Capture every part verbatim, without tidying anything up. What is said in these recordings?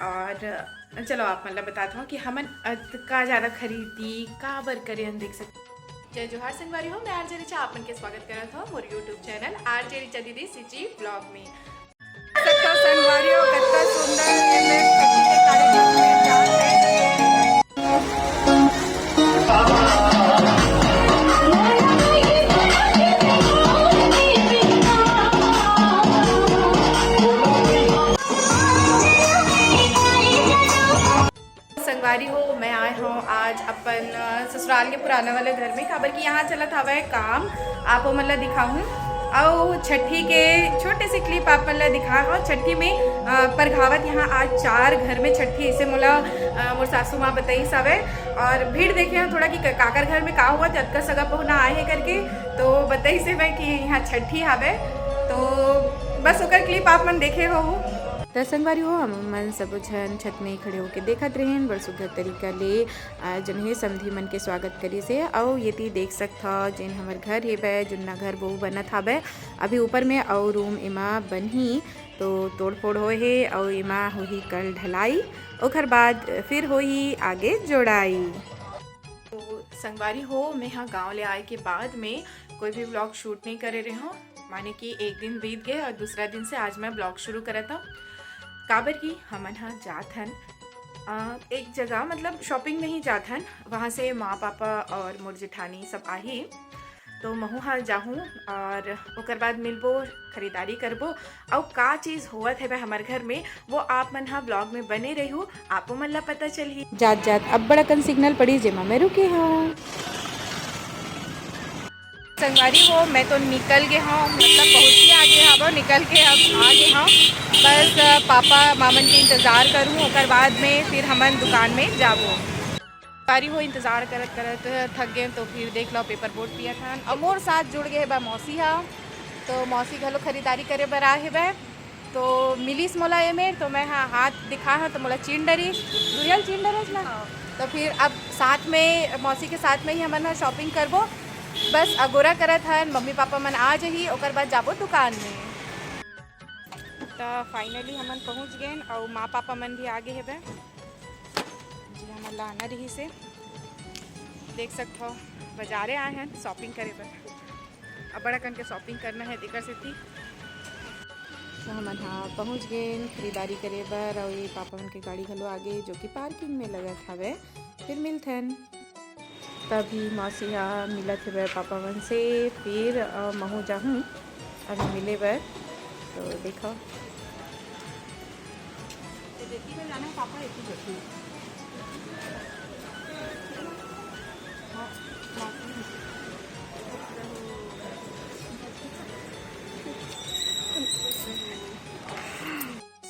और चलो आप मन ला बतात हव कि हमन अतका ज्यादा खरीदी काबर करे हन, देख सकत। जय जोहार संगवारी हो, मैं आरजे रिचा आप मन के स्वागत करत हव मोर YouTube चैनल आरजे रिचा दीदी सिची ब्लॉग में। सकत हव संगवारी हो, कतका सुंदर ये मेर छट्ठी के कार्यक्रम में जात हे। संगवारी हो, मैं आए हव आज अपन, अ, ससुराल के पुराना वाला घर में, काबर कि यहाँ चलत हवय काम, आप मन ला दिखाहूँ। अउ छट्ठी के छोटे से clip आप मन ला दिखा हव। छट्ठी में, अ, परघावत यहाँ आज चार घर में छट्ठी, इसे मोला, अ, मोर सासू माँ बताइस हवय। और भीड़ देखे हव थोड़ा कि क-, काकर घर में का होवत हे, अतका सगा पहुना आए हे करके, तो बताइस हवय कि यहाँ छट्ठी हवय। तो बस ओकर clip आप मन देखे होहू। त संगवारी हो, हम मन सबो झन छत में खड़े होके देखत रहेन, बड़ सुघर तरीका ले, अ, जन हे समधी मन के स्वागत करिस हे। अउ येती देख सकत हव, जेन हमर घर हेबय, जुन्ना घर वो बनत हाबय, अभी ऊपर में अउ room एमा बनही, तो तोड़-फोड़ होए हे, अउ एमा होही कल ढलाई, ओकर बाद फिर होही आगे जोड़ाई। तो संगवारी हो, मैं हा गांव ले आए के बाद में कोई भी vlog shoot नहीं करे रहे हूँ, माने कि एक दिन बीत गए और दूसरा दिन से आज मैं vlog शुरू करत हूँ, काबर कि हमन हा जात हन, अ, एक जगह, मतलब shopping में ही जात हन, वहाँ से माँ पापा और मोर जेठानी सब आही, तो महू हा जाहूँ और ओकर बाद मिलबो, खरीदारी करबो, अउ का चीज होवत हवय हमर घर में, वो आप मन हा vlog में बने रहू, आपो मन ला पता चलही। जात जात अब्बड़ अकन signal पड़ी, जेमा मैं रुके हव। संगवारी हो, मैं तो निकल गे हव, मतलब पहुँच के आ गे हव, निकल के अब आ गे हव। बस, अ, पापा मामन के इंतजार करूँ, ओकर बाद में फिर हमन दुकान में जाबो। संगवारी हो, इंतजार करत करत थक गए, तो फिर देख लो paper boat पियत हन। अउ मोर साथ जुड़ गए बा मौसी हा, तो मौसी घलो खरीदारी करे बर आए हेबे। तो मिलिस मोला एमेर, तो मैं हा हाथ दिखा हा, तो मोला चिन डरिस, दुरियल चिन डरिस ना। हाँ। तो फिर अब साथ में, मौसी के साथ में ही हमन हा shopping करबो। बस अगोरा करत हन, मम्मी पापा मन आ जही, ओकर बाद जाबो दुकान में। तो finally हमन पहुँच गेन, अउ माँ पापा मन भी आ गे हेबे, जी हमन ला आना रहिस हे। देख सकत हव, बाजारे आए हन shopping करे बर। अब्बड़ अकन के shopping करना हे, तेकर सेती। तो हमन हा पहुँच गेन खरीदारी करे बर, अउ ये पापा मन के गाड़ी घलो आगे, जो कि parking में लगत हवे। फिर मिलथन। तभी मौसी हा मिलत हेबे पापा मन से, फिर, अ, महू जाहूँ अभी मिले बर। तो देखो,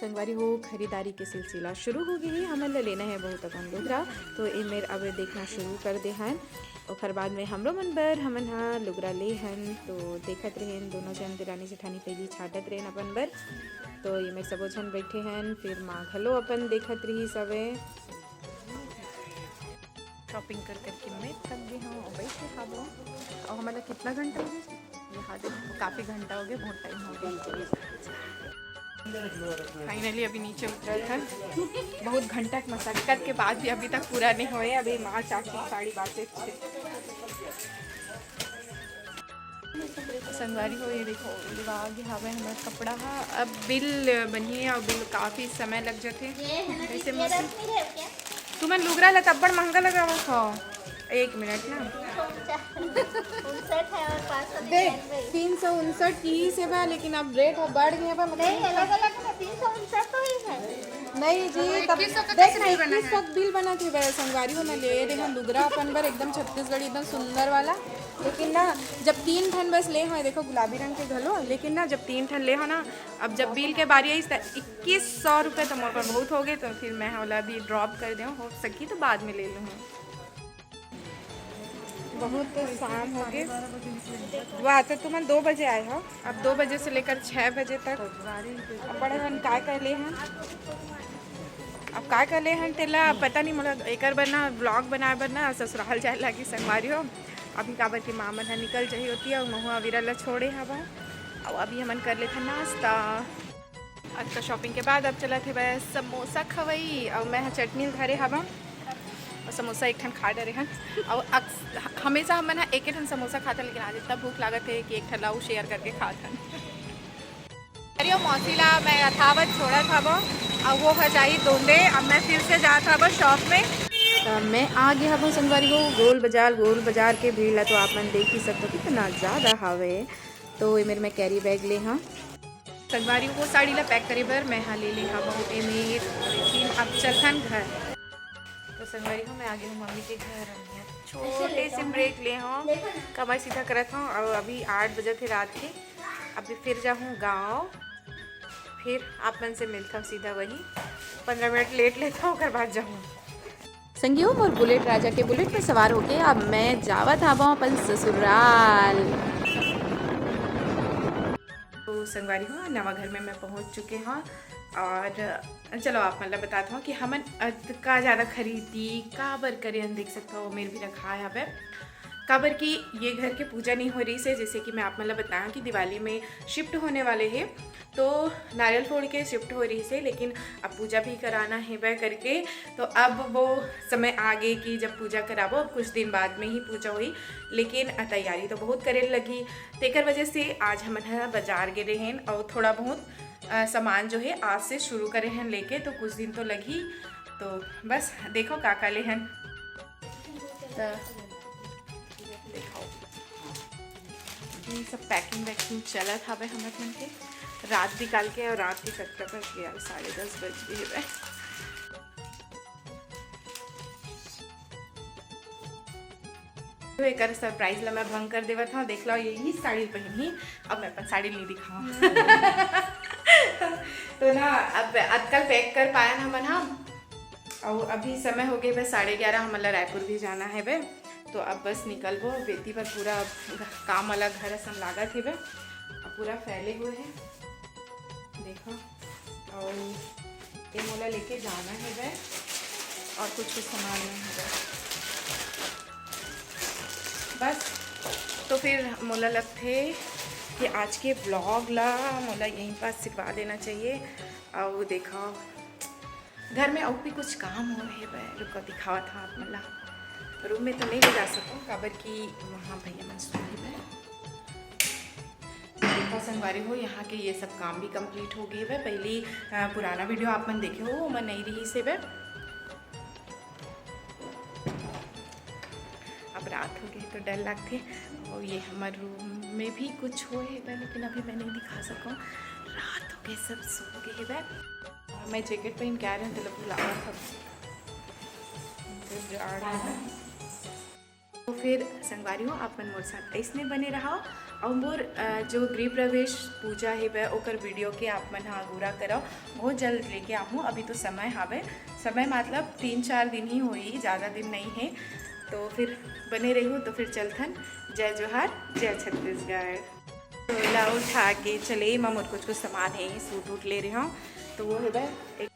संगवारी हो, खरीदारी के सिलसिला शुरू हो गे हे। हमन ला लेना हे बहुत अकन लुगरा, तो एमेर अब देखना शुरू कर दे हन। ओकर बाद में हमरो मन बर हमन हा लुगरा ले हन, तो देखत रहेन दोनों झन देरानी जेठानी पहिली छाटत रहेन अपन बर, तो एमेर सबो झन बैठे हन। फिर माँ घलो अपन देखत रहिस हवे। Shopping कर करके मैं थक गे हव अउ बैठे हावो। अउ हमन ला कितना घंटा हो गे? यहाँ देखो, काफी घंटा हो गे, बहुत time हो गे। Finally अभी नीचे उतरत हन। बहुत घंटा के मशक्कत के बाद भी अभी तक पूरा नहीं होए। अभी माँ चाची साड़ी बांचे थे। संगवारी हो, ये देखो, ये आ गे हावय हमर कपड़ा हा। अब bill बनही अउ bill काफी समय लग जथे। कैसे मौसम? तुमन लुगरा ला तब्बड़ महंगा लगावत हो। एक मिनट ना। उनसठ है और पाँच सौ देख, निन्यानवे। तीन सौ उनसठ की से बा, लेकिन अब rate ह बढ़ गए बा, मतलब नहीं, अलग-अलग है, तीन सौ उनसठ तो ही है। नहीं जी, तब इक्कीस सौ का देख ना, कैसे नहीं बना इक्कीस सौ है? Bill बना थे बा, संगवारी हो ना ले रहे हैं लुगरा अपन बर एकदम छत्तीसगढ़ी, एकदम सुंदर वाला। लेकिन ना, जब तीन ठन बस ले हो, देखो गुलाबी रंग के घलो, लेकिन ना, जब तीन ठन ले हो ना, अब जब bill के बारी आई, त इक्कीस सौ रुपये तो मोर पर बहुत हो गए, तो फिर मैं ओला अभी drop कर देहूँ, हो सकी तो बाद में ले लूँ। बहुत शाम हो गए। वाह, तो तुमन दो बजे आए हो? अब दो बजे से लेकर छः बजे तक। अब बड़े हन काय काय ले हन, अब काय काय ले हन तेला पता नहीं। मोला एकर बर ना vlog बनाए बर ना ससुराल जाए लागी संगवारी हो। अभी काबर के माँ मन ह निकल जाही होती, अउ महुआ अविरा ला छोड़े हवा। अउ अभी हमन कर लेथन नाश्ता। आज का shopping के बाद अब चलत हे बस समोसा खवई, अउ मैं ह चटनी धरे हवं अउ समोसा एक ठन खा डरे हन। अउ अक्स-, हमेशा हमन ह एक ठन समोसा खाथन, लेकिन आज इतना भूख लागत हे कि एक ठन ला अउ share करके खाथन। अरे, ओ मौसी ला मैं अथावत छोड़त हवं, अउ वो ह जाही दोंदे। अब मैं फिर से जात हवं shop में। त मैं आ गे हवं संगवारी हो गोल बाजार। गोल बाजार के भीड़ ला तो आप मन देख ही सकथव, कितना ज्यादा हावे। तो एमेर मैं carry bag ले हंव। संगवारी हो साड़ी ला pack करे बर मैं हा ले ले हवं एमेर। लेकिन अब चलथन घर। तो संगवारी हो, मैं आ गे हंव मम्मी के घर। छोटे से break ले हंव, कमर सीधा करत हंव। अउ अभी आठ बजत हे रात के। अभी फिर जाहूं गांव, फिर आप मन से मिलथंव सीधा वहीं। पंद्रह मिनट late लेथंव, ओकर बाद जाहूं। संगी हो, मोर Bullet राजा के Bullet में सवार होके अब मैं जावत हवं अपन ससुराल। तो संगवारी हो, नवा घर में मैं पहुंच चुके हंव। अउ चलो, आप मन ला बतात हंव कि हमन अतका ज्यादा खरीदी काबर करे हन। देख सकत हव, मेर भी रखाय हवय, काबर कि ये घर के पूजा नहीं हो रहिस हे। जैसे कि मैं आप मन ला बताया कि दिवाली में shift होने वाले हे, तो नारियल फोड़ के shift हो रहिस हे, लेकिन अब पूजा भी कराना हेवय करके, तो अब वो समय आ गे कि जब पूजा कराबो। अब कुछ दिन बाद में ही पूजा होही, लेकिन, अ, तैयारी तो बहुत करे लगही। तेकर वजह से आज हमन ह बाजार गे रहेन अउ थोड़ा बहुत, अ, सामान जो हे आज से शुरू करे हन लेके, तो कुछ दिन तो लगही। तो बस देखो का का ले हन। त देखो, ये सब packing वैकिंग चलत हवे हमर मन के। रात निकाल के, अउ रात के कतका बज गे यार, साढ़े दस बज गे हवे। तो एकर surprise ला मैं भंग कर देवत हंव। देख लो, यही साड़ी पहिनही, अब मैं अपन साड़ी नहीं दिखाऊं। तो ना, अब आजकल pack कर पायन हमन ह। अउ अभी समय हो गे बस साढ़े ग्यारह, हमन ला रायपुर भी जाना हेवय। तो अब बस निकलबो, बेटी बर पूरा घ-, काम वाला घर असन लागत हेवय, अब पूरा फैले हुए हे। देखो, अउ ये मोला लेके जाना हेवय, अउ कुछ कुछ सामान नहीं हेवय बस। तो फिर मोला लगथे कि आज के vlog ला मोला यहीं पास सिरवा देना चाहिए। अउ देखो, घर में अउ भी कुछ काम होए हेवय, रुको दिखावत हंव आप मन ला। Room में तो नहीं ले जा सकूं, काबर कि वहाँ भैया मन सो हेवय। देखो संगवारी हो, यहाँ के ये सब काम भी complete हो गे हेवय। पहली, अ, पुराना video आप मन देखे हो, ओमा नहीं रहिस हेवय। अब रात हो गे तो डर लगथे। अउ ये हमर room में भी कुछ होए हेवय, लेकिन अभी मैं नहीं दिखा सकूं, रात हो गे, सब सो गे हेवय। मैं jacket पहिन के आए रहेंव, तेला भुलावत हंव। तो जाड़ हे। तो फिर संगवारी हो, आप मन मोर साथ अइसने बने रहव। अउ मोर, अ, जो गृह प्रवेश पूजा हेवय, ओकर video के आप मन ह अगोरा करव। बहुत जल्द लेके आहूं, अभी तो समय हावय, समय मतलब तीन चार दिन ही होही, ज्यादा दिन नहीं हे। तो फिर बने रहू, तो फिर चलथन। जय जोहार, जय छत्तीसगढ़। तो ला उठा के चले, एमा मोर कुछ कुछ सामान हे, suit वूट ले रहे हंव, तो वो हेवय एक